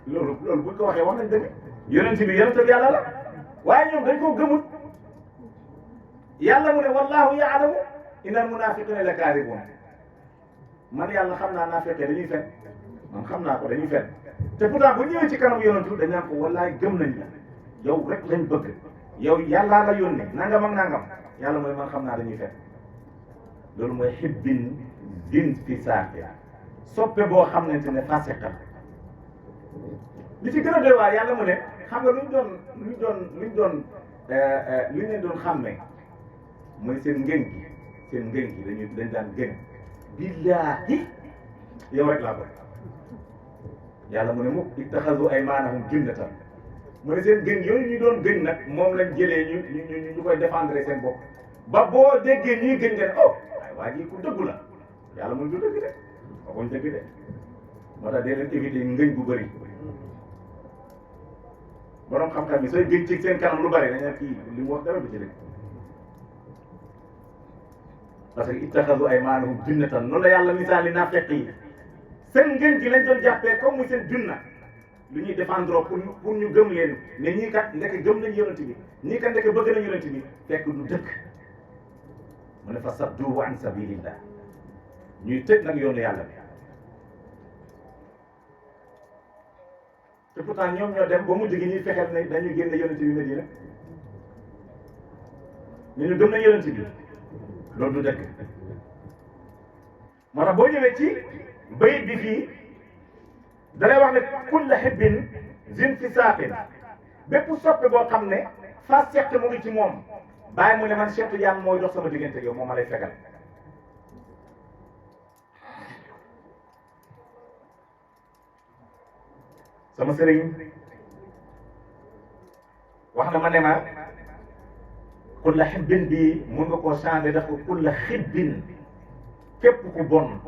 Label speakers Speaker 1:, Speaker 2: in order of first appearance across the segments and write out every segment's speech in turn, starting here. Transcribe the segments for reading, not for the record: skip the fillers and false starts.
Speaker 1: loolu buñ ko waxee wax nañ dëgg yonent bi yonent yàlla la waaye ñoom dañ koo gëmut yàlla mu ne wallahu yaalamu innal munafiqina la kaadibun man yàlla xam naa naafeqee dañuy fen man xam naa ko dañuy fen te pourtant bu ñëwee ci kanam yonentu dañ naan ko wallaay gëm nañ la yow rek lañ bëgg yow yàllaa la yónnee nangam ak nangam yàlla mooy man xam naa dañuy fen loolu mooy xibbin din fi saake soppe boo xamante ne fasiqa li ci gën a doy waar yàlla mu ne xam nga luñ leen doon xàmmee mooy seen ngën gi dañ daan gën billaahi yow rek laa bëgg yàlla mu ne mukk ittaxazu aymaanahum junnatan mu ne seen gën yooyu ñu doon gën nag moom lañ jëlee ñu koy défendre seen bopp ba boo déggee ñuy gën ngeen oh waaye waa ji ku dëggu la yàlla mu du dëgg de waxuñ dëgg de moo tax dee leen éviter ngëñ bu bëri borom xam-xam yi sooy gën ci seen kanam lu bëri dañu kii li mu wax dara du ci dëgg parce que ittaxazu aymaanahum junnatan noonu la yàlla misaali naafeq yi seen ngën gi lañ doon jàppee comme muy seen junna lu ñuy défendre pour ñu gëm leen ne ñii kat ndeke gëm nañ yonent bi ñii kat ndeke bëgg nañ yonent bi fekk du dëkk mu ne fa saddu an sabilillah ñuy tëj nag yoonu yàlla bi te pourtant ñoom ñoo dem ba mujj gi ñuy fexeel ne dañuy génne yonent bi Medina ñu gëm nañ yonent bi loolu du dëkk moo tax boo ñëwee ci bayit bi fii dalay wax ne kulla hibbin zin fi saaqin bépp soppe boo xam ne fa seq mu ngi ci moom bàyyi mu ne man Cheikh Tidiane mooy dox sama diggante yow moom ma lay fegal sama sëriñ wax na ma ne ma kulla hibbin bi mun nga koo changé def ko kulla xibbin képp ku bon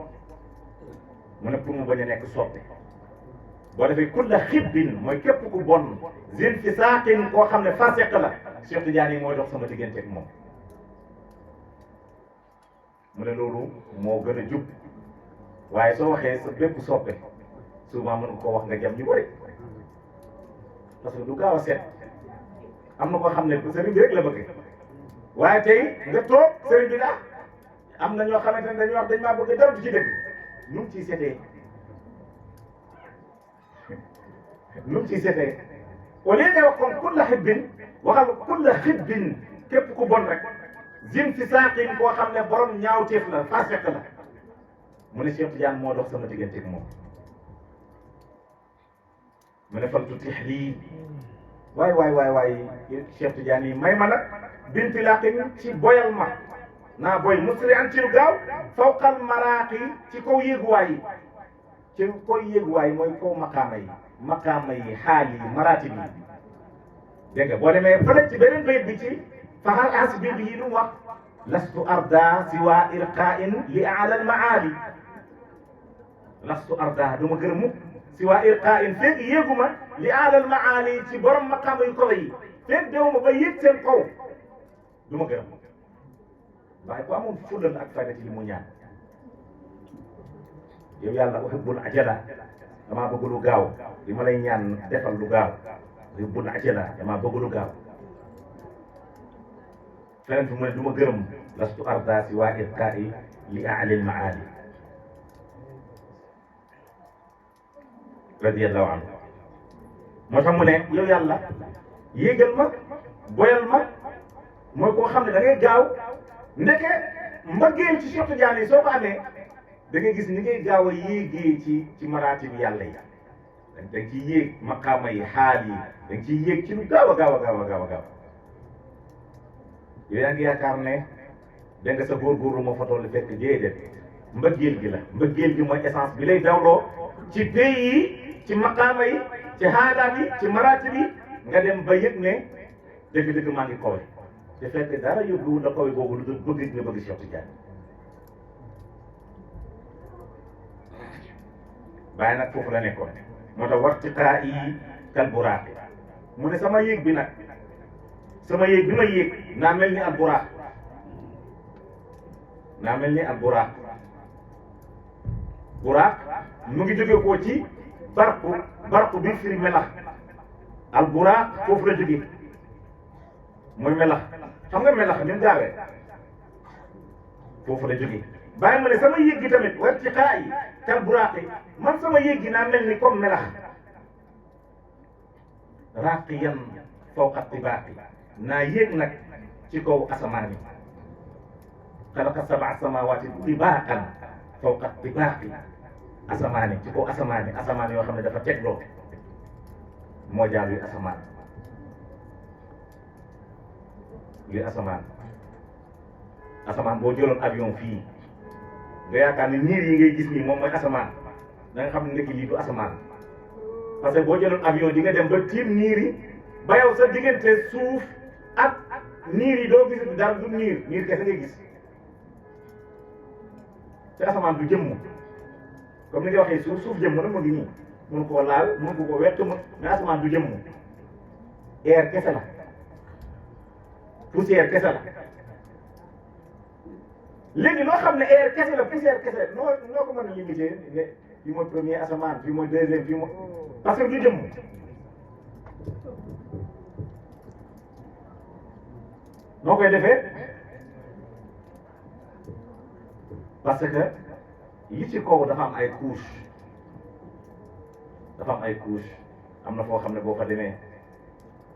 Speaker 1: mu ne pour mu bañ a nekk soppe boo defee kulla xibbin mooy képp ku bon zin fi saaqin koo xam ne fasiq la Cheikh Tidiane yi mooy dox sama diggante ak moom mu ne loolu moo gën a jub waaye soo waxee sa bépp soppe souvent mën nga koo wax nga jam ñu bëri parce que du gaaw a seet am na koo xam ne sëriñ bi rek la bëgg waaye tey nga toog sëriñ bi daa am na ñoo xamante ne dañuy wax dañ maa bëgg dara du ci dëgg nu mu ciy seetee nu mu ciy seetee au lieu nga wax kon kulla hibbin waxal kulla xibbin képp ku bon rek zin fi saaqin koo xam ne borom ñaawteef la fasiq la mu ne Cheikh Tidiane moo dox sama diggante ak moom mu ne fal tutix lii waay Cheikh Tidiane yi may ma nag binti laqin ci boyal ma naa boy musri an ci lu gaaw fawqal maraaqi ci kaw yéeguwaay yi ci kaw yéeguwaay mooy kaw maqaama yi xaal yi maraatib yi dégg nga boo demee fële ci beneen bayit bi ci fahal asbi bi lu mu wax lastu arda siwa irqain li ala al maali lastu arda du ma gërëm mukk siwa irqain feeg yéeguma li ala al maali ci borom maqaama yu kaw yi feeg dewuma ba yéeg seen kaw du ma gërëm waaye ku amoon fulal ak fayda ci li mu ñaan yow yàlla uhibbul ajala damaa bëgg lu gaaw li ma lay ñaan defal lu gaaw uhibbul ajala damaa bëgg lu gaaw feneen fi mu ne du ma gërëm lastu arda si waa irqaa'i li a'lil maali radiyallahu anhu moo tax mu ne yow yàlla yéegal ma boyal ma mooy koo xam ne da ngay gaaw ndeke mbëggeel ci Cheikh Tidiane yi soo ko amee da ngay gis ni ngay gaaw a yéegee ci maraati bi yàlla yi da nga ciy yéeg maqaama yi xaal yi da nga ciy yéeg ci lu gaaw a gaaw yow yaa ngi yaakaar ne da nga sa góorgóorlu moo fa toll fekk déedéet mbëggeel gi la mbëggeel gi mooy essence bi lay dawloo ci pays yi ci maqaama yi ci xaalaat yi ci maraati bi nga dem ba yëg ne dëgg-dëgg maa ngi kawe te fekk dara yóbbuwul la kawe boobu lu dul bëgg nga bëgg Cheikh Tidiane bàyyi nag foofu la nekkoon moo tax wartiqaa yi kal buraaq mu ne sama yéeg bi nag sama yéeg bi ma yéeg naa mel ni al buraaq buraaq mu ngi jóge koo ci barqu bi firi melax al buraaq foofu la jógee mooy melax xam nga melax ni mu gaawee foofu la jógee bàyyi ma ne sama yéeg gi tamit war ci xaa yi kal buraaq yi man sama yéeg gi naa mel ni comme melax raaqiyan fawqa tibaaqi naa yéeg nag ci kaw asamaan yi xalaqa sab'a samaawaati tibaaqan fawqa tibaaqi asamaan yi ci kaw asamaan yoo xam ne dafa tegloo moo jaar yu asamaan asamaan boo jëloon avion fii nga yaakaar ni niir yi ngay gis nii moom mooy asamaan da nga xam ne nekk lii du asamaan parce que boo jëloon avion di nga dem ba tiim niir yi ba yow sa diggante suuf ak niir yi doo gis dara du niir kese nga gis te asamaan du jëmm comme ni nga waxee suuf jëmm na mu ngi nii mun koo laal mun ko wett mais asamaan du jëmm air kese la poussière kese la léegi loo xam ne air kese la poussière kese noo ko mën a limité fii mooy premier asamaan fii mooy deuxième fii mooy parce que du jëmm noo koy defee parce que yi ci kaw dafa am ay couche am na foo xam ne boo fa demee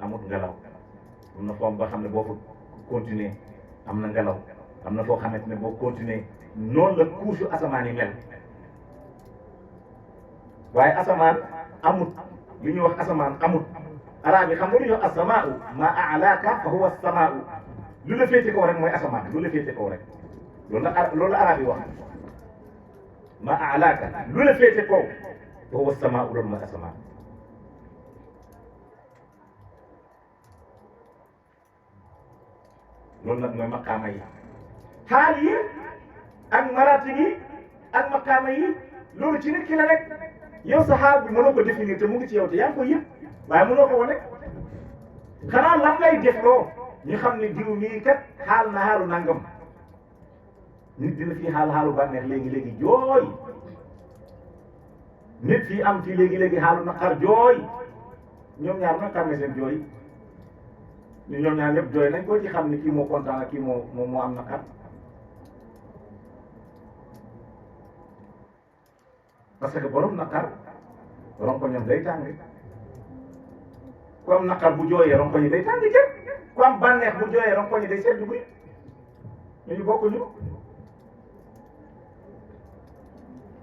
Speaker 1: amut ngelaw am na foo xam ne boo fa continuer am na ngelaw am na foo xamante ne boo continuer noonu la couche asamaan yi mel waaye asamaan amut li ñuy wax asamaan amut arab yi xam nga lu ñuy wax asamaau ma alaaka fa huwa asamaau lu la féete kaw rek mooy asamaan lu la féete kaw rek loolu la arab yi wax ma alaaka lu la féete kaw fa huwa asamaau loolu mooy asamaan loolu nag mooy maqaama yi xaal yi ak maraati yi ak maqaama yi loolu ci nit ki la rek yow sa xaal bi mënoo ko définir te mu ngi ci yow te yaa ngi ko yëpp waaye mënoo ko wane xanaa lan lay def loo ñu xam ne diw mii kat xaal na xaalu nangam nit dina fii xaalu bànneex léegi jooy nit fii am fii léegi xaalu naqar jooy ñoom ñaar nag xam ne seen jooy ñoom ñaar ñëpp jooy nañ ko ci xam ne kii moo kontaan ak kii moo am naqar parce que borom naqar ronkoñam day tàng ku am naqar bu jooyee ronkoñi day tàng jër ku am bànneex bu jooyee ronkoñi day sedd guy ñu bokkuñu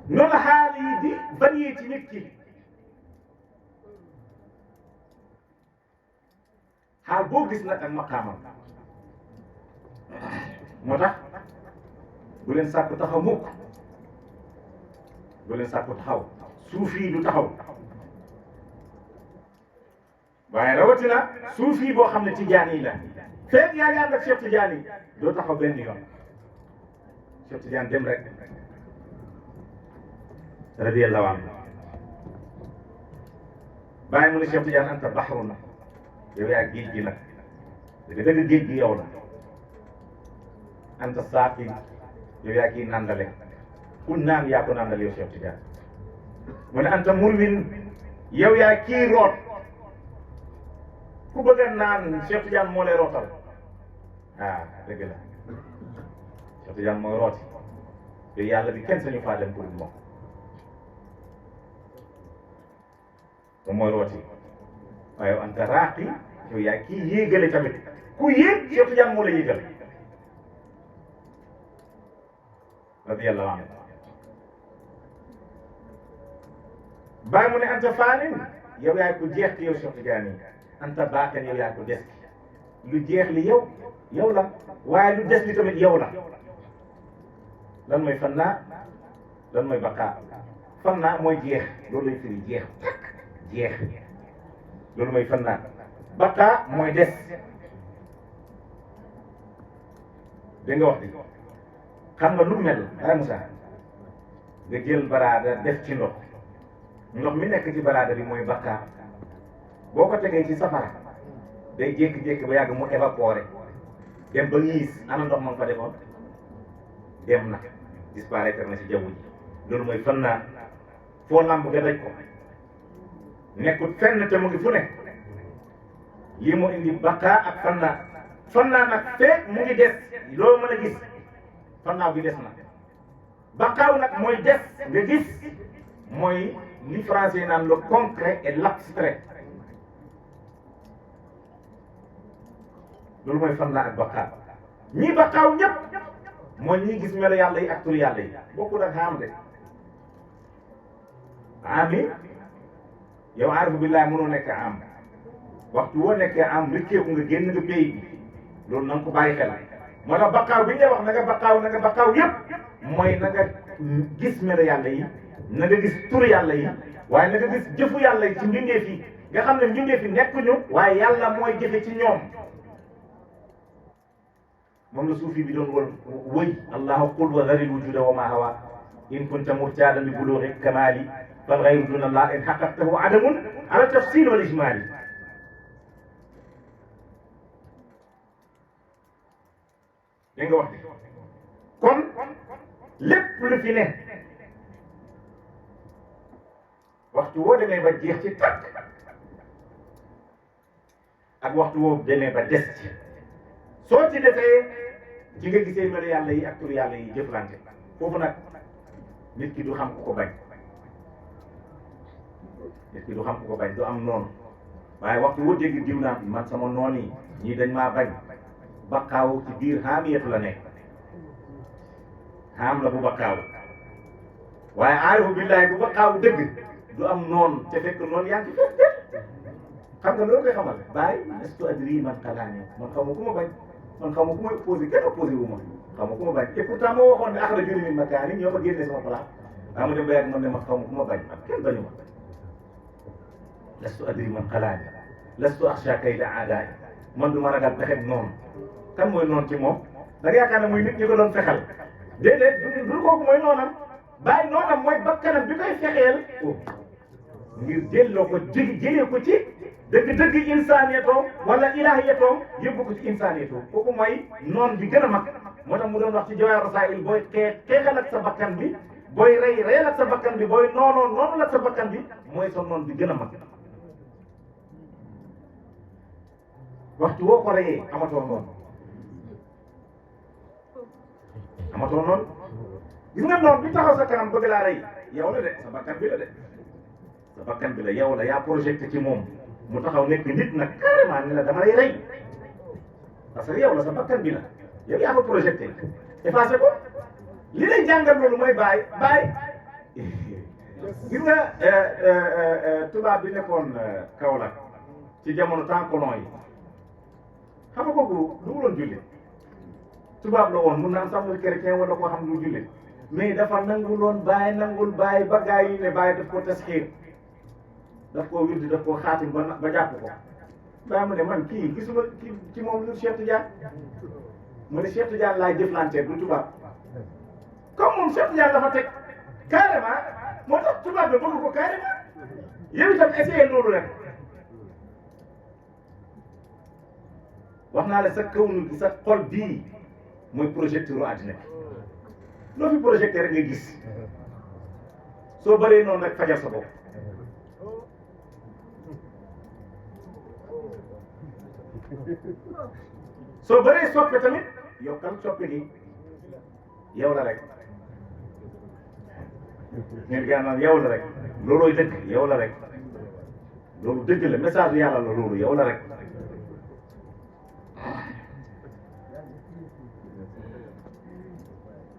Speaker 1: noonu la xaal yi di varié ci nit ki xaal boo gis nag ak maqaamam moo tax bu leen sàkku taxaw mukk bu leen sàkku taxaw suufi du taxaw waaye rawatina suufi boo xam ne tijaan yi la feeg yaa ngi ànd ak Cheikh Tidiane yi doo taxaw benn yoon Cheikh Tidiane dem rek radiyallahu anhu bàyyi mu ne Cheikh Tidiane anta baxru na yow yaa géej gi nag dëgg géej gi yow la anta saaqi yow yaa kii nandale ku naan yaa ko nandal yow Cheikh Tidiane mu ne anta murwin yow yaa kii root ku bëgg a naan Cheikh Tidiane moo lay rootal dëgg la Cheikh Tidiane mooy rooti te yàlla bi kenn sañu faa dem pour moom mooy rooti waaye anta raaqi yow yaa kii yéegale tamit ku yéeg Cheikh Tidiane moo la yéegal radiyallahu anhu bàyyi mu ne anta faanin yow yaay ko jeex ci yow Cheikh Tidiane yi anta baakan yow yaa ko des lu jeex li yow la waaye lu des li tamit yow la lan mooy fannaa lan mooy baqaa fannaa mooy jeex loolu lay firi jeex loolu mooy fannaa baqaa mooy des dégg nga wax di xam nga lu mel ay Moussa nga jël baraada def ci ndox mi nekk ci baraada bi mooy baqaa boo ko tegee ci safara day jékki-jékki ba yàgg mu évaporé dem ba ñiis ana ndox ma nga fa defoon dem na disparaître na ci jaww ji loolu mooy fannaa foo lamb nga daj ko nekkul fenn te mu ngi fu ne lii moo indi baqaa ak fannaa nag feek mu ngi des loo mën a gis fannaaw bi des na baqaaw nag mooy des nga gis mooy li français naan le concret et l'abstrait loolu mooy fannaa ak baqaaw ñii baqaaw ñëpp mooy ñii gis melo yàlla yi ak tur yàlla yi bokkul ak xam de ami yow aarifu billahi mënoo nekk am waxtu woo nekkee am rikkeeku nga génn nga pays bi loolu na nga ko bàyyi xel moo tax baqaaw bi ñu lay wax na nga baqaaw yëpp mooy na nga gis melo yàlla yi na nga gis tur yàlla yi waaye na nga gis jëfu yàlla yi ci mbindeef yi nga xam ne mbindeef yi nekkuñu waaye yàlla mooy jëfe ci ñoom moom la suufi bi doon wëy allahu qul wa dharil wujuda wa ma hawa in kunta murtadan bi bulughi kamali fal ghayru duna allah in haqqaqtahu adamun ala tafsil wal ijmali dégg nga wax bi kon lépp lu fi ne waxtu woo demee ba jeex ci tàkk ak waxtu woo demee ba des ci soo ci defee ci nga gisee melo yàlla yi ak tur yàlla yi jëflante foofu nag nit ki du xam ku ko bañ nit ki du xam ku ko bañ du am noonu waaye waxtu woo dégg diw naa man sama noon yi ñii dañ maa bañ baqaaw ci biir xaamiyatu la nekk xaam la bu baqaaw waaye aarifu billahi bu baqaaw dëgg du am noonu te fekk noonu yaa ngi fi xam nga loolu koy xamal bàyyi est-ce adri man xalaani man xaw ma ku ma bañ man xaw ma ku ma opposé kenn opposé wu ma xaw ma ku ma bañ et pourtant moo waxoon ne axrajuni min makaani ñoo ma génne sama place daa ma dem ba yàgg man ne ma xaw ma ku ma bañ man kenn bañu ma lastu adri man xalaani lastu axsha kayda aadaay man du ma ragal pexeb noonu kan mooy noonu ci moom da nga yaakaar ne muy nit ñi ko doon fexal déedéet du kooku mooy noonam bàyyi noonam mooy bakkanam bi koy fexeel ngir delloo ko jëlee ko ci dëgg-dëgg insaniyatoo wala ilahiyatoo yóbbu ko ci insaniyatoo kooku mooy noon bi gën a mag moo tax mu doon wax ci Jawaahir Rasaa'il booy xeexal ak sa bakkan bi booy reyal ak sa bakkan bi booy noonu ak sa bakkan bi mooy sa noon bi gën a mag waxtu woo ko reyee amatoo noonu gis nga noonu bi taxaw sa kanam bëgg laa rey yow la de sa bakkan bi la de sa bakkan bi la yow la yaa projeté ci moom mu taxaw nekk nit nag carrément ni la dama lay rey parce que yow la sa bakkan bi la yow yaa ko projeté effacé ko li lay jàngal loolu mooy bàyyi gis nga tubaab bi nekkoon Kaolack ci jamono temps colon yi xam nga kooku du mu doon julli tubaab la woon mun naa am sax muy chrétien wala koo xam ne du julli mais dafa nangul bàyyi ba gaa yi ne bàyyi daf ko tasxiir daf koo wirdi daf koo xaatim ba jàpp ko bàyyi mu ne man kii gisuma ci moom lu Cheikh Tidiane mu ne Cheikh Tidiane laay jëflantee du tubaab comme moom Cheikh Tidiane dafa teg carrément moo tax tubaab bi bëgg ko carrément yow itam essayé loolu rek wax naa la sa kawnu gi sa xol bii mooy projecteur àddina bi loo fi projecté rek nga gis soo bëree noonu rek fajal sa bopp soo bëree soppe tamit yokkal soppe gi yow la rek ngeen gaa naan yow la rek loolooy dëgg yow la rek loolu dëgg la message bi yàlla la loolu yow la rek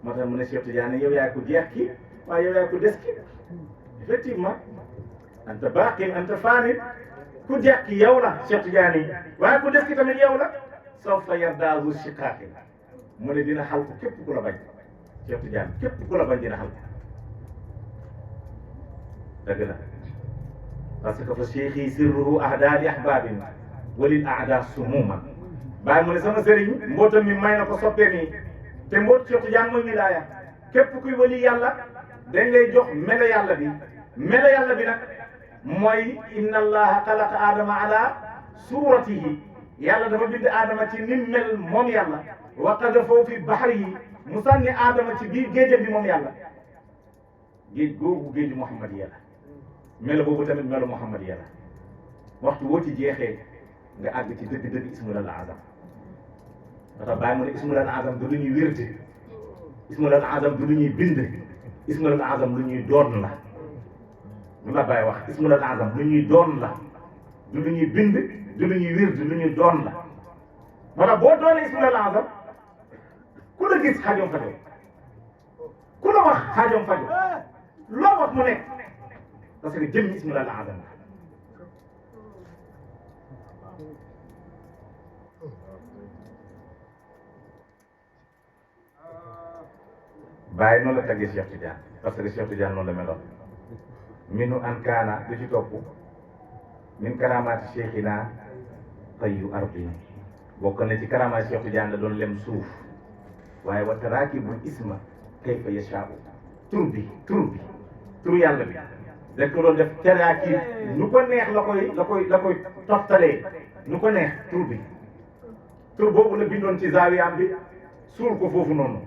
Speaker 1: moo tax mu ne Cheikh Tidiane yow yaa ko jeex ki waaye yow yaa ko des ki effectivement anta baaqin anta faanin ku jeex ki yow la Cheikh Tidiane waaye ku des ki tamit yow la sawfa yardaa zu shiqaaqi mu ne dina xal ko képp ku la bañ Cheikh Tidiane képp ku la bañ dina xal ko dëgg la parce que fa cheikhi sirruhu ahdaa li ahbaabin walil aadaa sumuman bàyyi mu ne sama sëriñ mbootam mi may na ko soppee nii te mboot Cheikh Tidiane mooy wilaaya képp kuy wali yàlla dañ lay jox melo yàlla bi nag mooy inna allaha xalaqa aadama ala suratihi yàlla dafa bind aadama ci nim mel moom yàlla wa qadafahu fi bahrihi mu sànni aadama ci biir géejam bi moom yàlla géej googu géeju Muhammad yàlla melo boobu tamit melo Muhammad yàlla waxtu woo ci jeexee nga àgg ci dëgg-dëgg ismul azam ba tax bàyyi mu ne ismul azam du lu ñuy wérte ismul azam du lu ñuy bind ismul azam lu ñuy doon la lu la bàyyi wax ismul azam lu ñuy doon la du lu ñuy bind du lu ñuy wér du lu ñuy doon la moo tax boo doonee ismul azam ku la gis xaajoom fajo ku la wax xaajoom fajo loo wax mu nekk parce que jëmmi ismul azam bàyyi noonu la taggee Cheikh Tidiane parce que Cheikh Tidiane noonu la meloon minu an kaana du ci topp min karamaati cheikhina tayyu ardi bokk na ci karamaati Cheikh Tidiane la doon lem suuf waaye wa taraakibul isma kayfa yashaa'u tur yàlla bi dañ ko doon def taraakib nu ko neex la koy toftalee nu ko neex tur boobu la bindoon ci zaawiyaam bi suul ko foofu noonu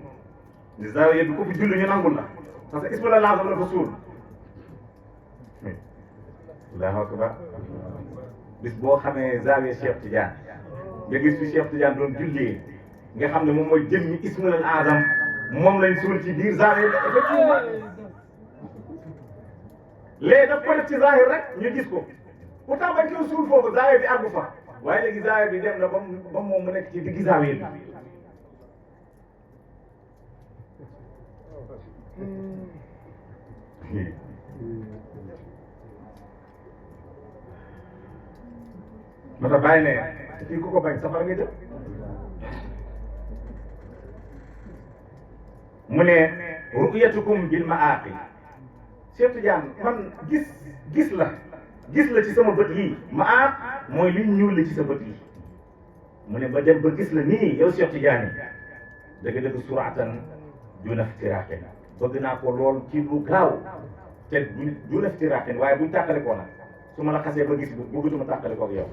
Speaker 1: di zaawiya bi ko fi julli ñu nangul la parce que ismul azam la ko suul allahu akbar bis boo xamee zaawiya Cheikh Tidiane nga gis fi Cheikh Tidiane doon jullee nga xam ne moom mooy jëmmi ismul azam moom lañ suul ci biir zaawiya bi effectivement léegi daf ko def ci zahir rek ñu gis ko pourtant bañ koy suul foofu zaawiya bi àggu fa waaye léegi zaawiya bi dem na ba moom mu nekk ci diggi zaawiya bi moo tax bàyyi ne fii ku ko bañ safara nga jëm mu ne ru'yatukum bil ma'aqi Cheikh Tidiane man gis la ci sama bët yi ma'aq mooy li ñuul la ci sa bët yi mu ne ba dem ba gis la nii yow Cheikh Tidiane dëgg-dëgg suratan duna iftiraqin bëgg naa ko lool ci lu gaaw te duna iftiraqin waaye buñ tàqale ko nag su ma la xasee ba gis bëggatuma tàqale ko ak yow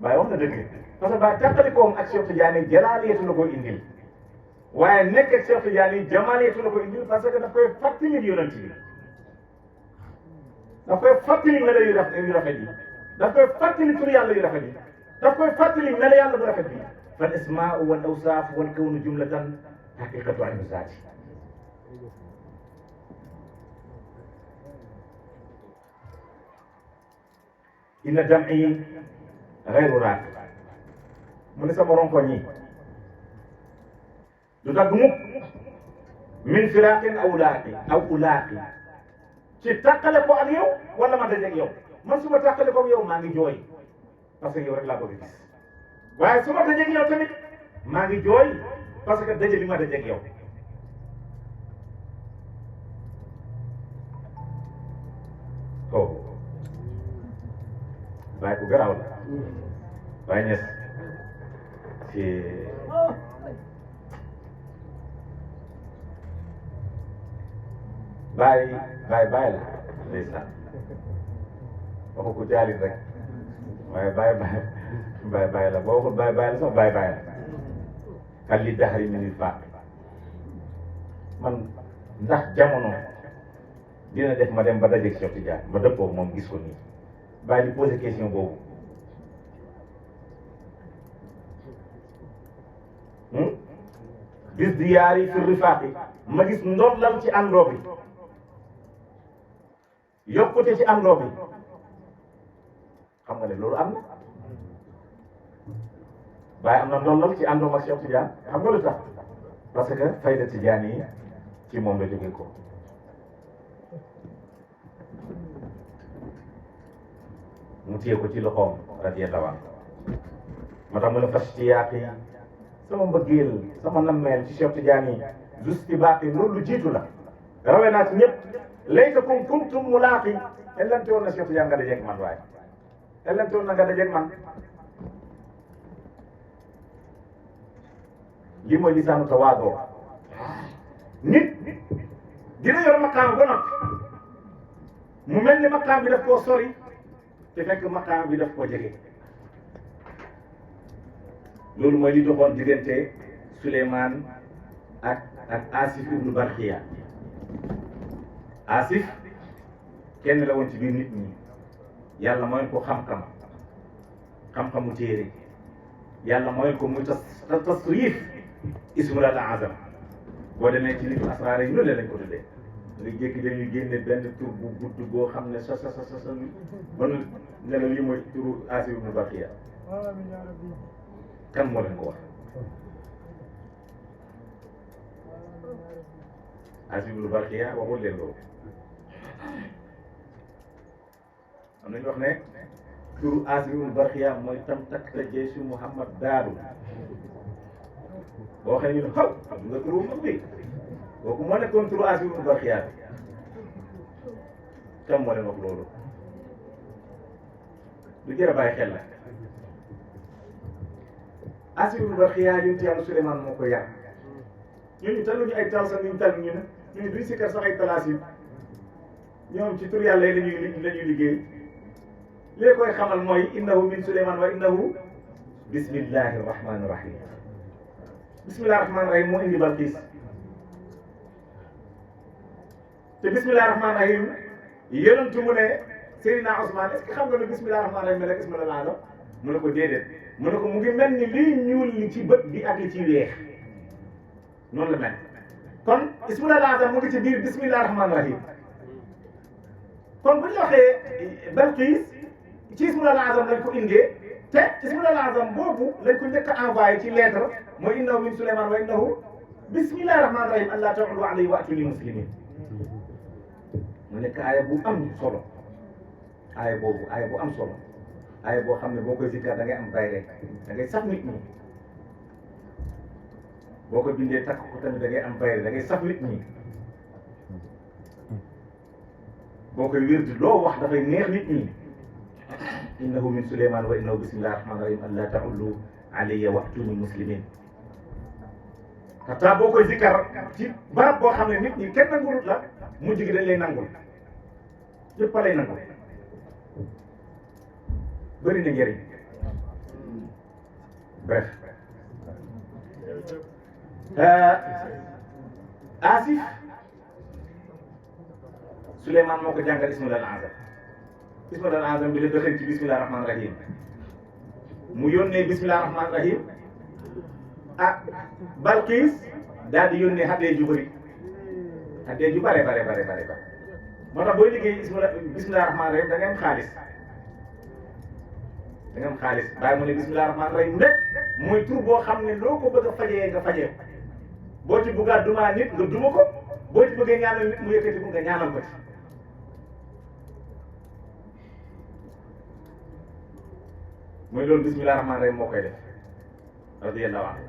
Speaker 1: Baye wax na dëgg parce que Baye tàqalikoom ak Cheikh Tidiane jalaaliyatu la koy indil waaye nekk ak Cheikh Tidiane jamaaliyatu la koy indil parce que daf koy fàttali yonent bi daf koy fàttali melo yu rafet yi daf koy fàttali tur yàlla yu rafet yi daf koy fàttali melo yàlla bu rafet bi fal asmaau wal awsaaf wal kawnu jumlatan haqiqatu aynu zaati inna dam'i xayru raak mu ne sama ronkoñ yi du dagg mukk min firaqin aw ulaaqi ci tàqale ko ak yow wala ma dajeeg yow man su ma tàqale ko ak yow maa ngi jooy parce que yow rek laa bëgg gis waaye su ma dajeeg yow tamit maa ngi jooy parce que daje bi ma dajeeg yow bàyyi ko garaaw la bàyyi ñes ci bàyyi la ndeysaan waxu ko jaalit rek waaye bàyyi la boo waxul bàyyi la sax bàyyi la xal li daxari minil fàq man ndax jamono dina def ma dem ba dajeeg Cheikh Tidiane ma dëppoo moom gis ko nii bàyyi di posé question boobu bis di yaari fi rifaaqi ma gis ndollal ci àndoo bi yokkute ci àndoo bi xam nga ne loolu am na bàyyi am na ndollal ci àndoom ak Cheikh Tidiane xam nga lu tax parce que fayda Tidiane yi ci moom la jóge ko mu téye ko ci loxoom radiyallahu anhu moo tax mu ne fas ci yaaqi sama mbëggeel sama nammeel ci Cheikh Tidiane yi juste baaqi loolu lu jiitu la rawee naa ci ñëpp laytakum kuntum mulaaqi ellante woon na Cheikh Tidiane nga dajeeg man waaye ellante woon na nga dajeeg man lii mooy lisaanu tawaadoo nit dina yor maqaam ba noppi mu mel ni maqaam bi daf koo sori te fekk maqaam bi daf koo jege loolu mooy li doxoon diggante Souleymane ak Asif ibnu Barxiya Asif kenn la woon ci biir nit ñi yàlla mooy ko xam-xamu téere yàlla mooy ko muy tasrif ismul azam boo demee ci nitu asraar yi loolu lañ ko tuddee nga jékki dañuy génne benn tur bu gudd boo xam ne sa ba nu ne la lii mooy turu Aasif ibnu Barxiya kan moo leen ko wax Aasif ibnu Barxiya waxul leen loolu am nañu wax ne turu Aasif ibnu Barxiya mooy tam takta jeysu Muhammad Daaru boo waxee ñu ne xaw nga turu mag bi kooku moo nekkoon turu Aasif ibnu Barxiya bi tam moo leen wax loolu lu jar a bàyyi xel la Aasif ibnu Barxiya yonent Yàlla Suleymaan moo ko yar ñun taluñu ay tal sax ñu tal ñu ne duñ sikkar sax ay talaasib ñoom ci tur yàlla yi lañuy liggéey li koy xamal mooy innahu min Suleymaan wa innahu bismillahi rahmani rahim bismillahi rahmani rahim moo indi Balqiis te bismillahi rahmani rahim yonentu mu ne Seydina Ousmane est-ce que xam nga ne bismillahi rahmani rahim rek ismul azam mu ne ko déedéet mu ne ko mu ngi mel ni liy ñuul li ci bët bi ak li ci weex noonu la mel kon ismul azam mu ngi ci biir bismillahi rahmani rahim kon bu ñu waxee Balqiis ci ismul azam lañ ko indee te ismul azam boobu lañ ko njëkk a envoyé ci lettre mooy innahu min Suleymaan wa innahu bismillahi rahmani rahim allah ta'ulu alayhi wa atuni muslimin mu nekk aaya bu am solo aaya boobu aaya bu am solo aaya boo xam ne boo koy zikkar da ngay am bayre da ngay sax nit ñi boo ko bindee takk ko tamit da ngay am bayre da ngay sax nit ñi boo koy wérdi loo wax dafay neex nit ñi innahu min Suleymaan wa innahu bismillahi rahmani rahim allah ta'ulu alayya wa atuni muslimin xataa boo koy zikkar ci barab boo xam ne nit ñi kenn nangulut la mujj gi dañ lay nangul yëpp a lay nangul bëri na njëriñ bref Aasif Suleymaan moo ko jàngal ismul azam ismul azam bi la dëxëñ ci bismillahi rahmani rahim mu yónnee bismillahi rahmani rahim ah Balqiis daal di yónnee haddee ju bëri haddee ju bare moo tax booy liggéey bismillahi rahmani rahim da ngay am xaalis bàyyi mu ne bismillahi rahmani rahim rek mooy tur boo xam ne loo ko bëgg a fajee nga fajee boo ci bëgg a dumaa nit nga duma ko boo ci bëggee ñaanal nit mu yëkkati ko nga ñaanal ko ci mooy loolu bismillahi rahmani rahim moo koy def radiyallahu anhu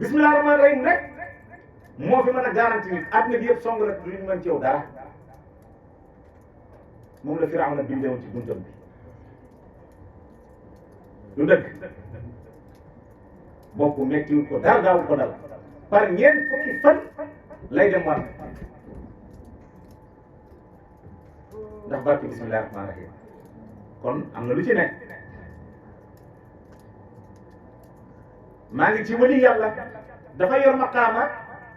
Speaker 1: bismillahi rahmani rahim rek moo fi mën a garanti nit àdduna bi yëpp song la duñu mën ci yow dara moom la Firawna bindewoon ci buntam bi lu dëgg bopp mettiwul ko dara daawul ko dal par ñeent fukki fan lay dem war ndax barke bismillahi rahmani rahim kon am na lu ci nekk maa ngi ci wali yàlla dafa yor maqaama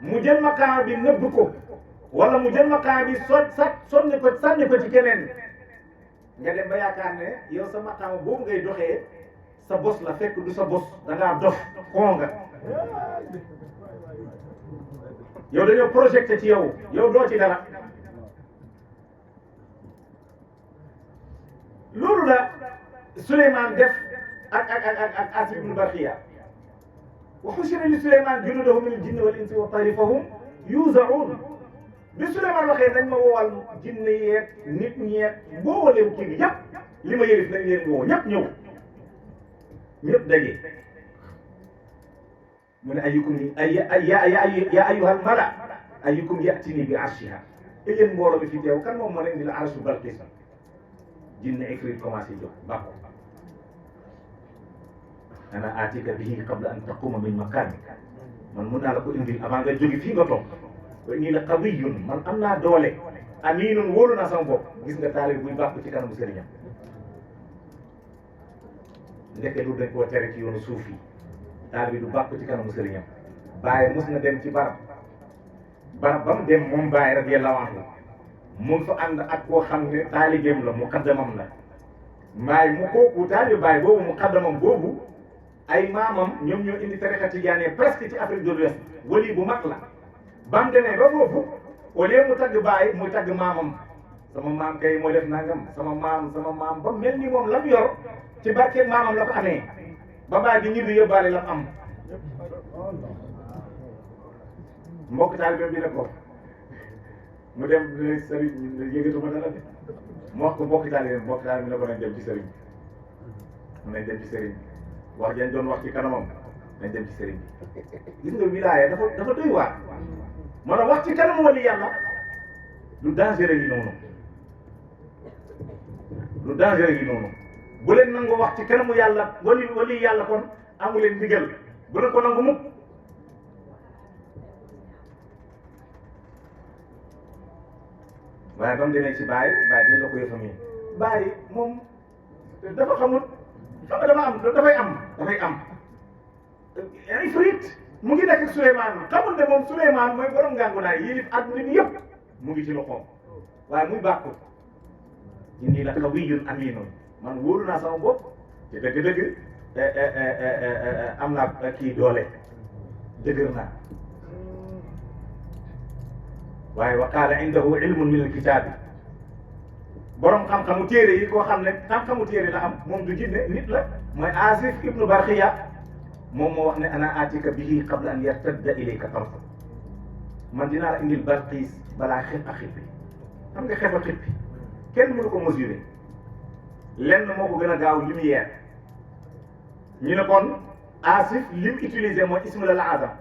Speaker 1: mu jël maqaama bi nëbb ko wala mu jël maqaama bi sànni ko ci keneen nga dem ba yaakaar ne yow sa maqaama boobu ngay doxee sa bos la fekk du sa bos da ngaa dof xoo nga yow dañoo projeté ci yow doo ci dara loolu la Suleymaan def ak Aasif ibnu Barxiya wa hushira li Suleymaan junuudahu mina al-jinni wal insi wat tayri fa hum yuuza'uun bi Suleymaan waxee nañ ma woowal jinne yeeg nit ñeeg mboolem kii bi yëpp li ma yëlif nañ leen woo ñëpp ñëw ñëpp daje mu ne ayyukum ya ayyuhal mala ayyukum ya'tini bi arshiha yéen mbooloo mi fi teew kan moom mën a indi la arshu Balqiis jinne Ifrit commencé jóg bàkku ana aatika bihi qabla an taquma min makanika man mun naa la ko indil avant nga jóge fii nga toog wa inni la qawiyyun man am naa doole aminun wóolu naa sama bopp gis nga taalib buy bàkku ci kanamu sëriñam ndeke lu dañ koo tere ci yoonu suuf yi taalib du bàkku ci kanamu sëriñam Baay mos na dem ci barab ba mu dem moom Baay radiyallahu anhu mu ngi fa ànd ak koo xam ne taalibeem la muqaddamam la mbaay mu kooku taalibe baay boobu muqaddamam boobu ay maamam ñoom ñoo indi tariqa tijaaniyya presque ci Afrique de l'Ouest wali bu mag la bam demee ba foofu au lieu mu tagg baay muy tagg maamam sama maam kay moo def nangam sama maam ba mel ni moom lam yor ci barkeeg maamam la ko amee ba baay bi ñibbi yóbbaale lam am mbokk taalibe bi ne ko mu dem ne sëriñ yëgatuma dara de mu wax ko mbokk taalibe bi ne ko nañ dem ci sëriñ bi nañ dem ci sëriñ bi wax jañ doon wax ci kanamam nañ dem ci sëriñ bi gis nga wilaaya dafa doy waar moo tax wax ci kanam wali yàlla lu dangereux yi noonu lu dangereux yi noonu bu leen nangu wax ci kanamu yàlla wali yàlla kon amu leen ndigal bu leen ko nangu mukk waaye ba mu demee ci Baye delloo ko yëfam yi Baye moom dafa xamul dafay am ay frit mu ngi nekk Souleymane xamul ne moom Souleymane mooy borom ngàngunaay yilif àdduna bi yëpp mu ngi ci loxoom waaye muy bàkku inni la qawiyyun aminun man wóolu naa sama bopp te dëgg-dëgg am naa kii doole dëgër naa waaye wa qaala indahu ilmun min alkitaabi borom xam-xamu téere yi koo xam ne xam-xamu téere la am moom du jinne nit la mooy Asif ibnu Barxiya moom moo wax ne ana atika bihi qabla an yartadda ilayka tarfa man dinaa la indil Balqiis balaa xef a xippi xam nga xef a xippi kenn mënu ko mesurer lenn moo ko gën a gaaw lumière ñu ne kon Asif lim utilisé mooy ismul al azam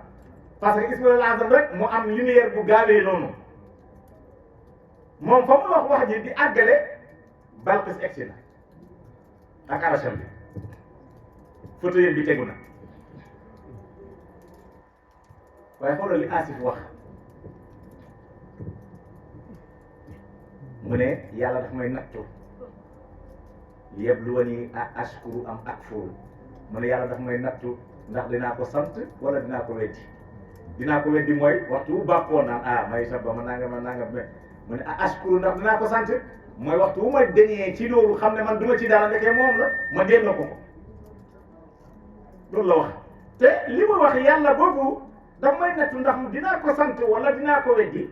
Speaker 1: parce que ismul al azam rek mu am lumière bu gaawee noonu moom fa mu wax ji di àggale Balqiis egsi na ak aracham bi fauteuil bi tegu na waaye xoolal li Asif wax mu ne yàlla daf may nattu liyabluwani a ashkuru am akfuru mu ne yàlla daf may nattu ndax dinaa ko sant wala dinaa ko weddi dinaa ko weddi mooy waxtu wu bàkkoo naan may sabba ma nanga mu ne a ashkuru ndax dinaa ko sant mooy waxtu wu ma deñee ci loolu xam ne man duma ci dara ndekee moom la ma delloo ko loolu la wax te li mu wax yàlla boobu daf may nattu ndax dinaa ko sant wala dinaa ko weddi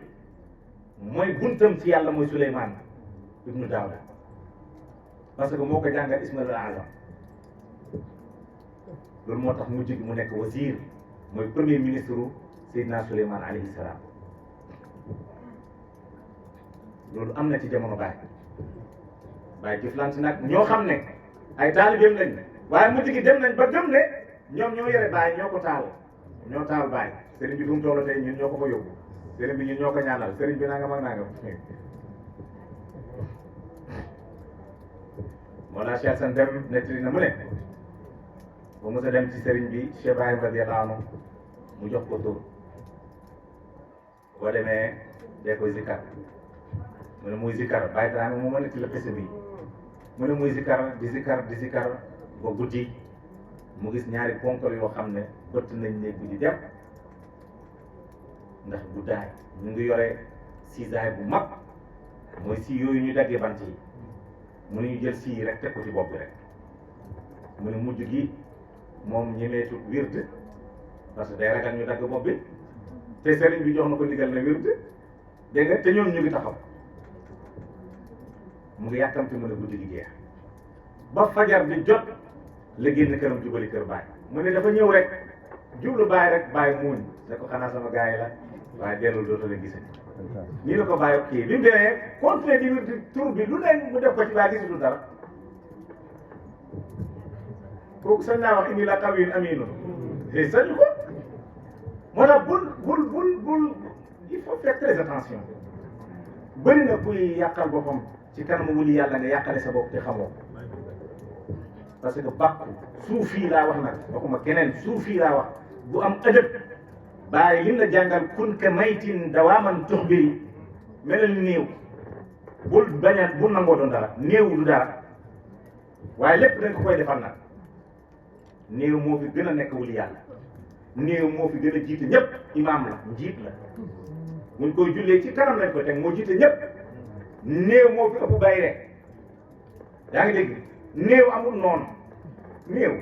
Speaker 1: mooy buntam ci yàlla mooy Souleymane ibnu Daawda parce que moo ko jàngal ismail al azam loolu moo tax mu jig mu nekk wazir mooy premier ministre Seydina Souleymane alayhi salaam loolu am na ci jamono Baye jëflante nag ñoo xam ne ay taalibeem lañ waaye mujj gi dem nañ ba gëm ne ñoom ñoo yore Baye ñoo ko taal ñoo taal Baye sëriñ bi fu mu toll tey ñun ñoo ko fa yóbbu sëriñ bi ñun ñoo ko ñaanal sëriñ bi nangam ak nangam Mawlana Cheikh San dem nettali na mu ne ba mos a dem ci sëriñ bi Cheikh Ibrahim radiyallahu anhu mu jox ko tur boo demee dee koy zikkar mu ne muy zikkar Baye Dramé mu ma nettali xisa bi mu ne muy zikkar di zikkar ba guddi mu gis ñaari ponkal yoo xam ne bëtt nañ néeg bi di dem ndax guddaay ñu ngi yore siisaay bu mag mooy si yooyu ñu daggee bant yi mu ne ñu jël si yi rek teg ko ci bopp bi rek mu ne mujj gi moom ñemeetu wird parce que day ragal ñu dagg bopp bi te sëriñ bi jox na ko ndigal na wird dégg nga te ñoom ñu ngi taxaw mu ngi yàkkamti mu ne guddi gi jeex ba fajar bi jot la génn këram jubali kër Baye mu ne dafa ñëw rek jublu Baye rek Baye muuñ ne ko xanaa sama gars yi la waaye dellul dootoo leen gisati nii la ko Baye kii bi mu demee continué di wér di tur bi lu ne mu def ko ci Baye gisatul dara kooku sañ naa wax inni la qawiyyun aminun te sañu ko moo tax bul il faut faire très attention bëri na kuy yàqal boppam ci kanamu wuli yàlla nga yàqale sa bopp te xamoo parce que bàkku suufi laa wax nag waxuma keneen suufi laa wax bu am ëdëb Baye lim la jàngal kun ka maytin dawaaman tuxbiri melal ni néew bul baña bul nangoo doon dara néew du dara waaye lépp dañ ko koy defal nag néew moo fi gën a nekk wuli yàlla néew moo fi gën a jiite ñëpp imaam la njiit la muñ koy jullee ci kanam lañ ko teg moo jiite ñëpp néew moo fi ëpp bay rek yaa ngi dégg néew amul noonu néew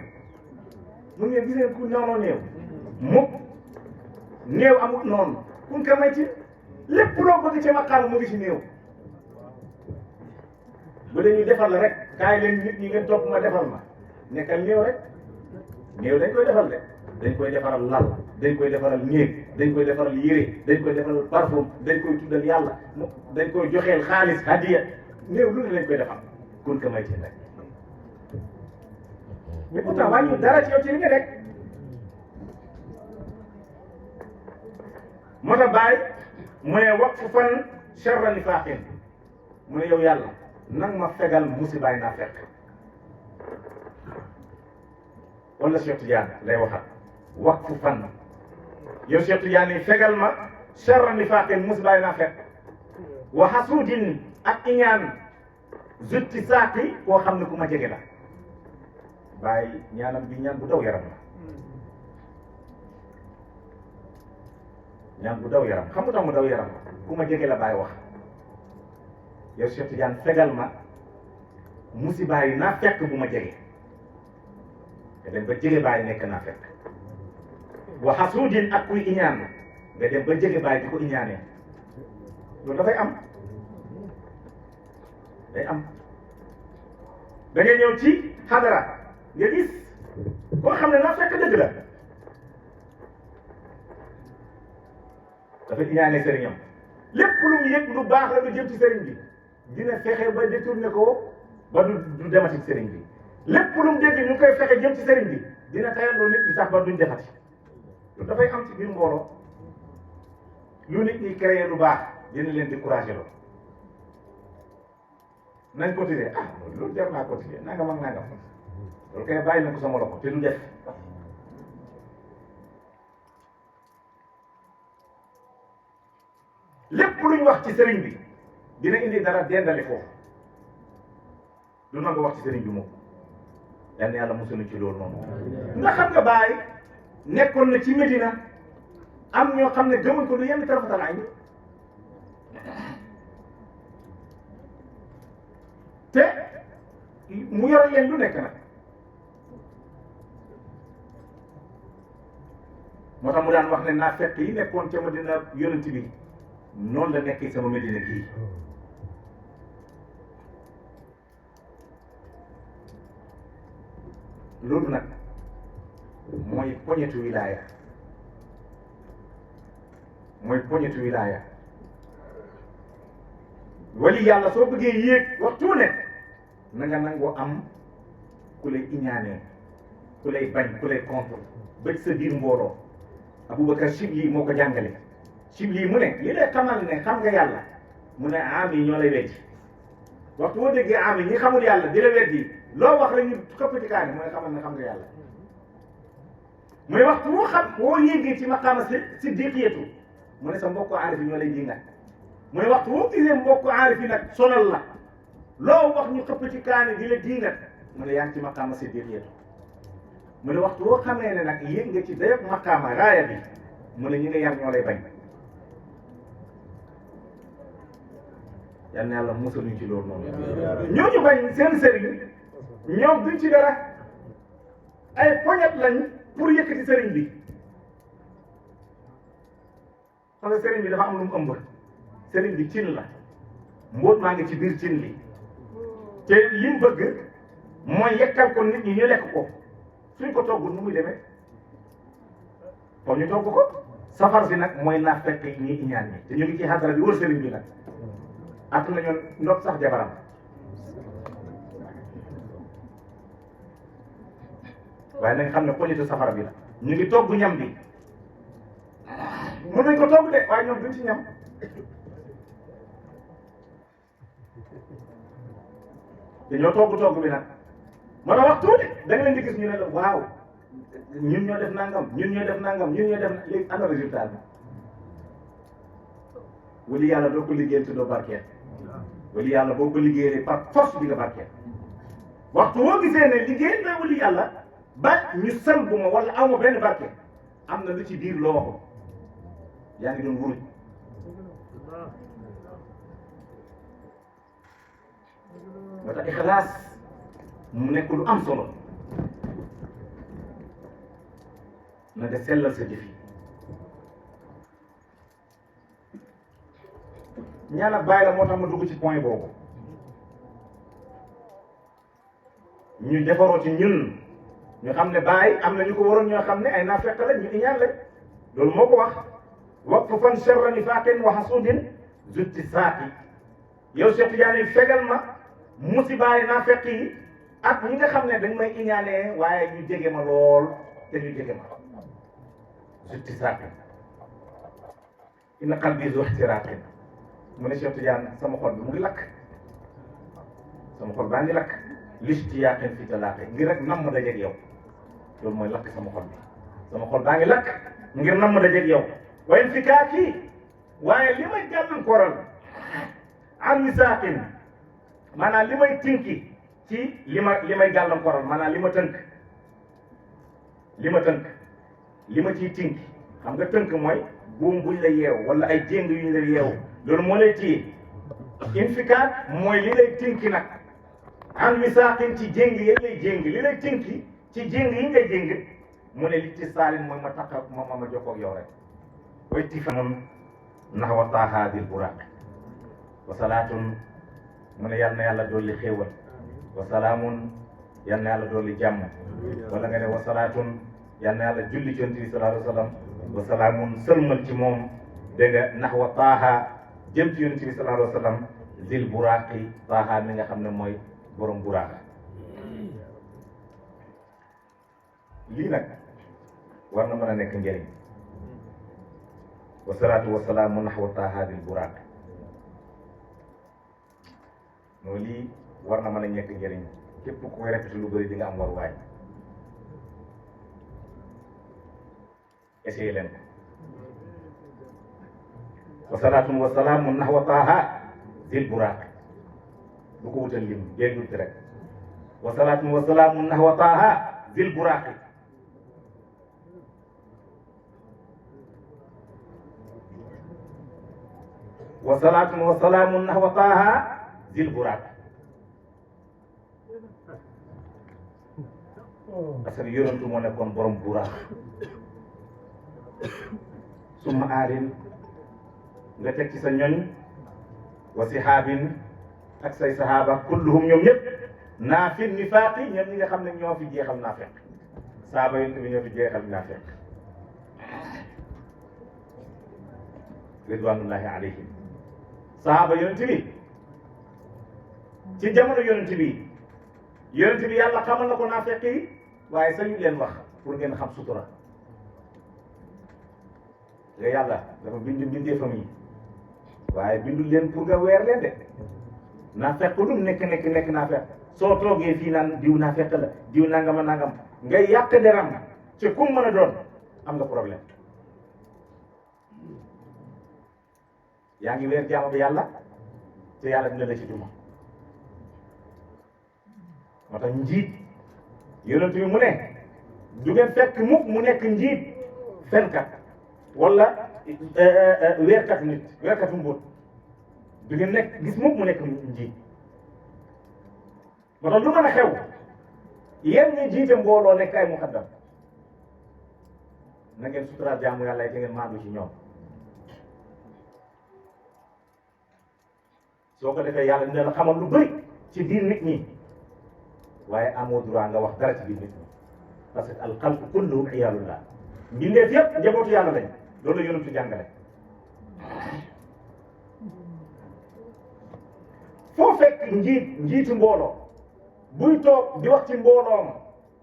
Speaker 1: mun ngeen gisee ku noonoo néew mukk néew amul noonu kun ka may ci lépp loo bëgg ci maqaam mu ngi ci néew bu dee ñu defal la rek kaay leen nit ñi ngeen topp ma defal ma nekkal néew rek néew dañ koy defal de dañ koy defaral lal dañ koy defaral néeg dañ koy defaral yére dañ koy defaral parfum dañ koy tuddal yàlla dañ koy joxeel xaalis hadiya néew lu ne lañ koy defal kun ka may ci rek mais pourtant wàññi dara ci yow ci li nga nekk moo tax bàyyi mu ne waqfu fan sharra nifaaqin mu ne yow yàlla nang ma fegal musibaay naa fekk wala Cheikh Tidiane lay waxat waqfu fan yow Cheikh Tidiane yi fegal ma sharra nifaaqin musibaay naa fekk wa xasuudin ak iñaan zutti saaki koo xam ne ku ma jege la bàyyi ñaanam bi ñaan bu daw yaram la ñaan bu daw yaram xam nga tax mu daw yaram ku ma jege la bàyyi wax yow Cheikh Tidiane fegal ma musiba yi naa fekk bu ma jege nga dem ba jege bàyyi nekk naa fekk wa xasuudin ak kuy iñaan nga dem ba jege bàyyi di ko iñaanee loolu dafay am day am da ngay ñëw ci xadara nga gis koo xam ne naa fekk dëgg la dafa iñaane sëriñam lépp lu mu yëg lu baax la lu jëm ci sëriñ bi dina fexe ba détourné ko ba du demati ci sëriñ bi lépp lu mu dégg ñu koy fexe jëm ci sëriñ bi dina tayalloo nit ñi sax ba duñ defati loolu dafay am ci biir mbooloo lu nit ñi créé lu baax dina leen découragé loo nañ cotiser ah loolu jar naa cotiser nangam ak nangam loolu kay bàyyi na ko sama loxo te du def lépp lu ñu wax ci sëriñ bi dina indi dara dendale foofu du nangu wax ci sëriñ bi moom yal na yàlla musal ci loolu noonu. nga xam nga Baay nekkoon na ci Medina am ñoo xam ne gëmuñ ko lu yenn tarafatal ay te mu yor leen lu nekk nag moo tax mu daan wax ne naa fekk yi nekkoon ca Medina yonent bi noonu la nekkee sama Medina gii loolu nag mooy poñetu wilaaya wali yàlla soo bëggee yéeg waxtu ne na nga nangoo am ku lay iñaanee ku lay bañ ku lay contre ba ci sa biir mbooloo Aboubacar Chibli moo ko jàngale Chibli mu ne li lay xamal ne xam nga yàlla mu ne am yi ñoo lay weddi waxtu boo déggee am yi ñi xamul yàlla di la weddi loo wax rek ñu xëpp ci kaani mooy xamal ne xam nga yàlla mooy waxtu boo xam boo yéegee ci maqaama si diqiyatu mu ne sa mbokku aarif yi ñoo lay dingat mooy waxtu boo gisee mbokku aarif yi nag sonal la loo wax ñu xëpp ci kaani di la dingat mu ne yaa ngi ci maqaama si diqiyatu mu ne waxtu boo xamee ne nag yéeg nga ci dayob maqaama raaya bi mu ne ñi nga yar ñoo lay bañ yal na yàlla musaluñ ci loolu noonu ñooñu bañ seen sëriñ ñoom duñ ci dara ay poñet lañ pour yëkkati sëriñ bi parce que sëriñ bi dafa am lu mu ëmb sëriñ bi cin la mbóot maa ngi ci biir cin li te li mu bëgg mooy yekkal ko nit ñi ñu lekk ko suñ ko toggul nu muy demee kon ñu togg ko safar si nag mooy naa fekk ñi iñaan ñi te ñu ngi ci xadara bi wër sëriñ bi nag at nañu ndot sax jabaram waaye nañ xam ne poñitu safara bi la ñu ngi togg ñam bi mën nañ ko togg de waaye ñoom duñ ci ñam dañoo togg bi nag moo tax wax tuuti da nga leen di gis ñu ne la waaw ñun ñoo def nangam ñun ñoo def nangam ñun ñoo def léegi ana résultat bi wali yàlla doo ko liggéeyal te doo barkeel wali yàlla boo ko liggéeyee par force bi nga barkeel waxtu woo gisee ne liggéey na wali yàlla ba ñu sën bu ma wala aw ma benn barke am na lu ci biir loo waxul yaa ngi doon wuruj moo tax ixlaas mu nekk lu am solo na nga sellal sa jëf yi ñaan ak bàyyi la moo tax ma dugg ci point boobu ñu defaroo ci ñun ñu xam ne bàyyi am na ñu ko waroon ñoo xam ne ay naafeq la ñu iñaan lañ loolu moo ko wax waqfu fan sharra nifaaqin wa hasudin zutti saaqi yow Cheikh Tidiane fegal ma musibaay naafeq yi ak ñi nga xam ne dañ may iñaanee waaye ñu jege ma lool te ñu jege ma zutti saaqi inna qalbi zu ihtiraqin mu ne Cheikh Tidiane sama xol bi mu ngi lakk sama xol baa ngi lakk lishtiyaaqin fi talaaqi ngir rek nam ma dajeeg yow loolu mooy lakk sama xol bi sama xol baa ngi lakk ngir nam ma dajeeg yow waaye fi kaa kii waaye li may gàllankooral an wisaaqin maanaam li may tinki ci li may gàllankooral maanaam li ma tënk li ma ciy tinki xam nga tënk mooy buum buñ la yeew wala ay jéng yuñ la yeew loolu moo lay téye infikaat mooy li lay tinki nag an wisaaqin ci jéng yi lay jéng li lay tinki ci jéng yi ngay jéng mu ne li ci saalin mooy ma takk ak ma jokkoo ak yow rek way tifamun naxwa taahaadil buraq wa salaatun mu ne yal na yàlla dolli xéewal wa salaamun yal na yàlla dolli jàmm wala nga ne wa salaatun yal na yàlla julli ci yonent bi sallallahu alayhi wa sallam wa salaamun sëlmal ci moom dégg nga naxwa taaha jëm ci yonent bi sallallahu alayhi wa sallam zil buraqi taaha mi nga xam ne mooy borom buraq lii nag war na mën a nekk njëriñ wa salaatu wa salaamu naxwa taaha zil buraq mooy lii war na mën a nekk njëriñ képp ku koy répété lu bëri di nga am war waay essayé leen ko wa salaatu wa salaamu naxwa taaha zil buraq bu ko wutal lim jéeg wut rek wa salaatu wa salaamu naxwa taaha zil buraq wa salaatu wa salaamu naxwa taaha zil buraq parce que yonentu moo nekkoon borom buraq summa aalin nga teg ci sa ñoñ wa sihaabin ak say sahaaba kulluhum ñoom ñëpp naafin nifaaqi ñoom ñi nga xam ne ñoo fi jeexal naafeq sahaaba yonent bi ñoo fi jeexal naafeq ridwanullahi alayhim sahaaba yonent bi ci jamono yonent bi yàlla xamal na ko naafeq yi waaye sañu leen wax pour ngeen xam sutura nga yàlla dafa bind mbindeefam yi waaye bindul leen pour nga weer leen de naafeq lu mu nekk naafeq soo toogee fii naan diw naafeq la diw nangama nangam ngay yàq deram ci kum mën a doon am nga problème yaa ngi weer jaamu bi yàlla te yàlla dina la ci duma moo tax njiit yonent bi mu ne du ngeen fekk mukk mu nekk njiit fenkat wala weerkatu mbóot du ngeen nekk gis mukk mu nekk njiit moo tax lu mën a xew yéen ñi jiite mbooloo nekk ay muqaddam na ngeen suturaal jaamu yàlla yi te ngeen maandu ci ñoom soo ko defee yàlla dina la xamal lu bëri ci biir nit ñi waaye amoo droit nga wax dara ci biir nit ñi parce que al xalqu kulluhum iyaalullah mbindeef yëpp njabootu yàlla lañ loolu la yonentu jàngale foo fekk njiitu mbooloo buy toog di wax ci mbooloo ma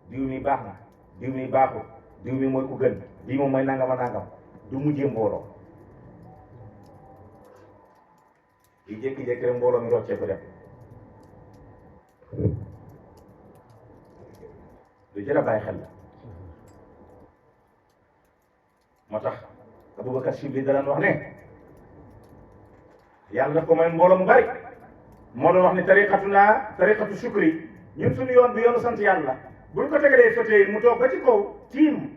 Speaker 1: diw mi baax na diw mi baaxul diw mi mooy ku gën diw moom mooy nangama nangam du mujjee mbooloo di jékki-jékki rek mbooloo mi roccee ko dem lu jar a bàyyi xel la moo tax Aboubacar Shibli daan wax ne yàlla daf ko may mbooloo mu bari moo doon wax ne tariqatu shukri ñun suñu yoon bi yoonu sant yàlla buñ ko tegalee fauteuil mu toog ba ci kaw tiim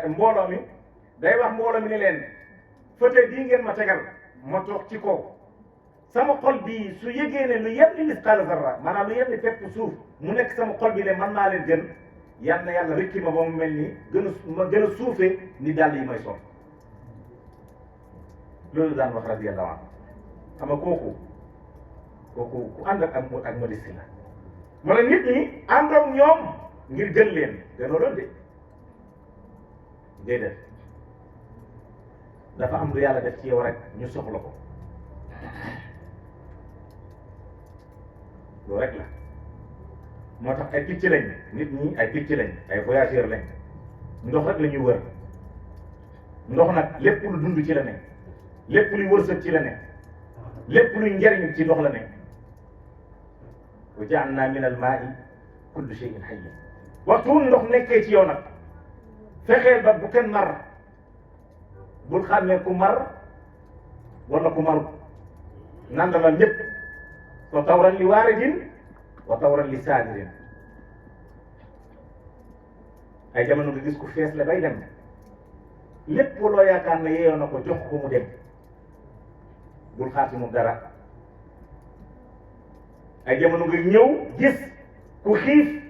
Speaker 1: mbooloo mi day wax mbooloo mi ne leen fauteuil bii ngeen ma tegal ma toog ci kaw sama xol bii su yëgee ne lu yem ni misqaala zarra maanaam lu yem ni fépp suuf mu nekk sama xol bi ne man maa leen gën yal na yàlla rëkki ma ba mu mel ni gën a suufee ni dàll yi may sol loolu daan wax radiyallahu anhu xam nga kooku ku ànd ak modestie la mu ne nit ñi àndoom ñoom ngir gën leen gënoo loon de déedéet dafa am lu yàlla def ci yow rek ñu soxla ko loolu rek la moo tax ay picc lañ nit ñi ay picc lañ ay voyageur lañ ndox rek la ñuy wër ndox nag lépp lu dund ci la ne lépp luy wërsëg ci la ne lépp luy njariñ ci ndox la ne wa ja'alna min al maa'i kulli shay'in hayy waxtu ndox nekkee ci yow nag fexeel ba bu kenn mar bul xàmmee ku mar wala ku maru nandalal ñëpp fa tawran li waaridin wa tawran li saadirin ay jamono nga gis ku fees la bay dem lépp loo yaakaar ne yeeyoo na ko jox ko mu dem bul xaar ci moom dara ay jamono nga ñëw gis ku xiif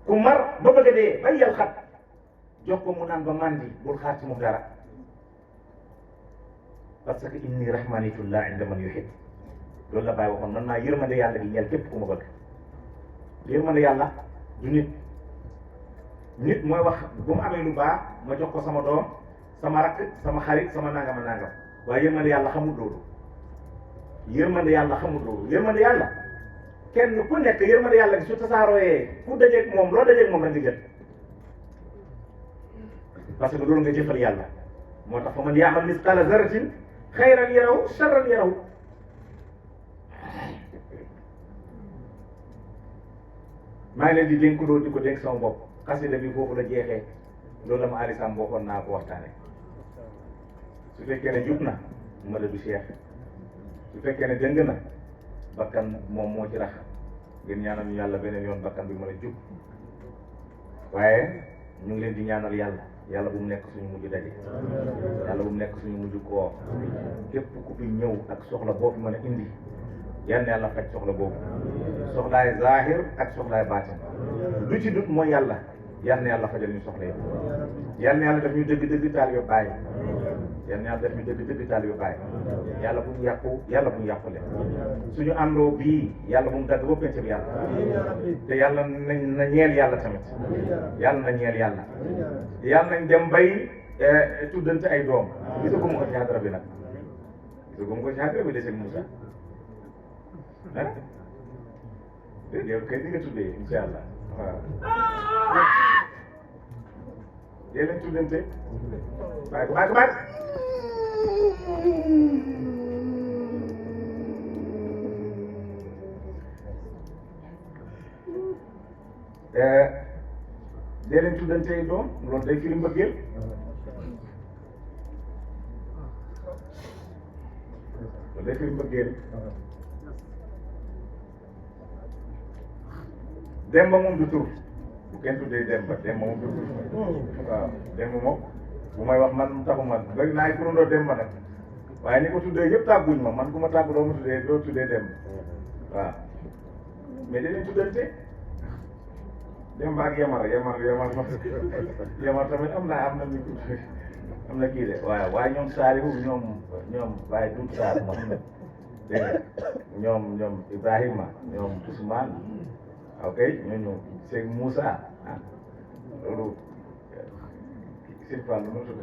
Speaker 1: ku mar ba bëgg a dee bay yal xat jox ko mu naan ba màndi bul xaar ci moom dara parce que inni rahmanitullah inda man yuhib loolu la bàyyi waxoon man naa yërmande yàlla bi ñeel képp ku ma bëgg yërmande yàlla du nit mooy wax bu mu amee lu baax ma jox ko sama doom sama rakk sama xarit sama nangama nangam waaye yërmande yàlla xamul loolu yërmande yàlla xamul loolu yërmande yàlla kenn ku nekk yërmande yàlla bi su tasaarooyee ku dajeeg moom loo dajeeg moom rek nga jël parce que loolu nga jëfal yàlla moo tax fa man ya'mal misqaala zarratin xayran yarahu sharran yarahu maa ngi leen di dénk loolu di ko dénk sama bopp xasida bi foofu la jeexee loolu la ma alisam bokkoon naa ko waxtaane su fekkee ne jub na mala du cheikh su fekkee ne dëng na bakkan moom moo ci rax ngeen ñaanal ñu yàlla beneen yoon bakkan bi mën a jub waaye ñu ngi leen di ñaanal yàlla bu mu nekk suñu mujj daje yàlla bu mu nekk suñu mujj koor képp ku fi ñëw ak soxla boo fi mën a indi yal na yàlla faj soxla boobu soxlaay zahir ak soxlaay baatin lu ci dut mooy yàlla yal na yàlla fajal ñu soxla yëpp yal na yàlla def ñu dëgg taal yu bàyyi yal na yàlla def ñu dëgg taal yu bàyyi yàlla bu ñu yàqu yàlla bu ñu yàqule suñu àndoo bii yàlla bu mu dagg ba pencam yàlla te yàlla na ñeel yàlla tamit yàlla na ñeel yàlla yàlla nañ dem bay tuddante ay doom gisaguma ko ci xadara bi nag gisaguma ko ci xadara bi deseg Moussa ah yow kay di nga tuddee incha allah waaw dee leen tuddante bàyyi ko dee leen tuddante doom loolu day firi mbëggeel loolu day firi mbëggeel Demba moom du tur bu kenn tuddee Demba moom du tur waaw Demba moom bu may wax man taxuma bëri naa ay turandoo Demba nag waaye ni ko tuddee yëpp tàgguñ ma man ku ma tàggu doo ma tuddee doo tuddee Demba waaw mais dañuy tuddante Demba ak Yamar tamit am na ñu am na kii de waaye ñoom Saalihu ñoom waaye Doudou Sarr ma xam ne dégg nga ñoom Ibrahima ñoom Ousmane ok ñooñu Cheikh Moussa loolu Sëñ Fall nu tudd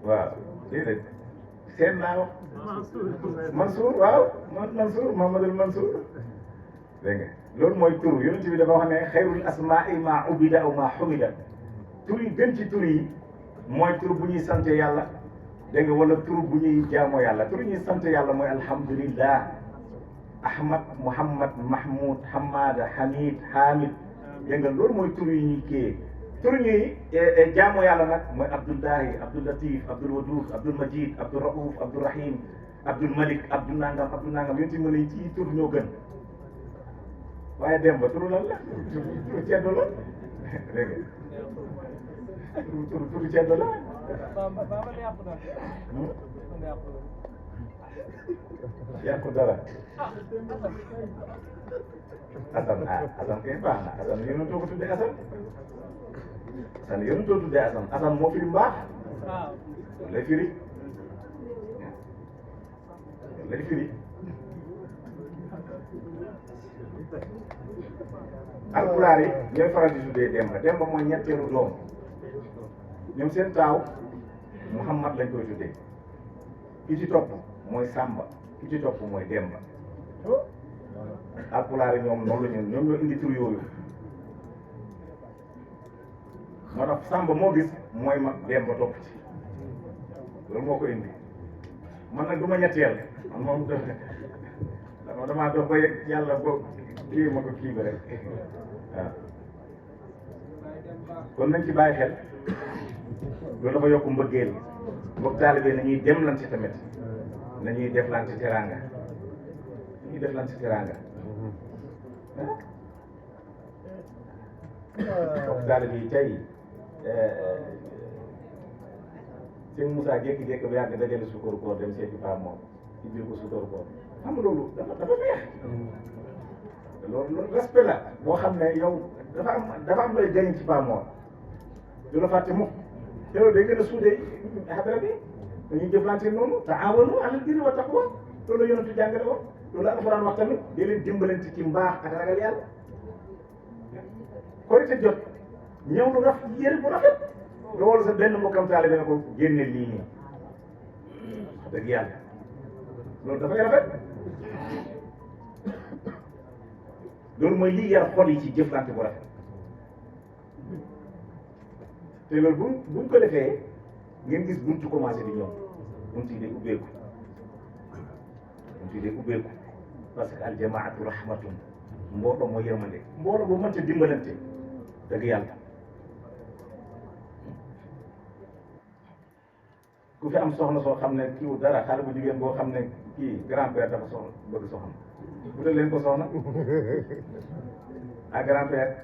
Speaker 1: waaw déedéet seen naa wax Mansour waaw Mansour Mamadou Mansour dégg nga loolu mooy tur yonent bi dafa wax ne xayrul asmaai maa ubida aw maa xumida tur yi gën ci tur yi mooy tur bu ñuy sant yàlla dégg nga wala tur bu ñuy jaamoo yàlla tur ñuy sant yàlla mooy alhamdulillah ahmad muhammad mahmoud hamada hamid hamid dégg nga loolu mooy tur yi ñuy kii tur ñuy jaamoo yàlla nag mooy abdullahi abdul latif abdul wadud abdul majid abdul raouf abdul rahim abdul malik abdul nangam yonti mën nañ ci tur ñoo gën waaye Demba turu lan la turu ceddo la dégg nga turu ceddo la yàqu dara Assane Assane kay baax na Assane yéen a toog a tuddee Assane yéen a toog a tuddee Assane moo firi mbaax lay firi lay firi alpulaar yi ñooy faral di tuddee Demba mooy ñetteelu doom ñoom seen taaw Muhammad lañ koy tuddee ki ci topp mooy Samba ki ci topp mooy Demba alpulaar yi ñoom noonu la ñoom ñoo indi tur yooyu moo tax Samba moo gis mooy mag Demba topp ci loolu moo ko indi man nag du ma ñetteel man moom damaa dox ba yàlla bo kii ma ko kii ba rek waaw kon nañ ci bàyyi xel loolu dafa yokk mbëggeel boog taalibe nañuy demlante tamit nañuy deflante teraanga nañuy deflante teraanga boog taalibe yi tey sëñ Moussa jékki-jékki ba yàgg dajale sukkaru koor dem seeti Paa moom ci biir ko sukkaru koor xam nga loolu dafa neex loolu respect la boo xam ne yow dafa am lay jëriñ ci Paa moom du la fàtte mukk te loolu day gën a suudee xadara bi dañuy jëflante noonu taawanu alal birri wa taqwa loolu la yonentu jàngale woon loolu la alxuraan wax tamit di leen dimbalante ci mbaax ak ragal yàlla korite jot ñëw lu rafet yére bu rafet nga wol sa benn mbokkam taalibe ne ko génne lii nii dëgg yàlla loolu dafay rafet loolu mooy lii yar xol yi ci jëflante bu rafet te loolu buñ ko defee ngeen gis buntu commencé di ñëw buntu yi day ubbeeku parce que aljamaatu rahmatun mbooloo mooy yërmande mbooloo bu mënta dimbalante dëgg yàlla ku fi am soxna soo xam ne kiiw dara xale bu jigéen boo xam ne kii grand-père dafa soxla bëgg soxna bu dee leen ko soxna ak grand-père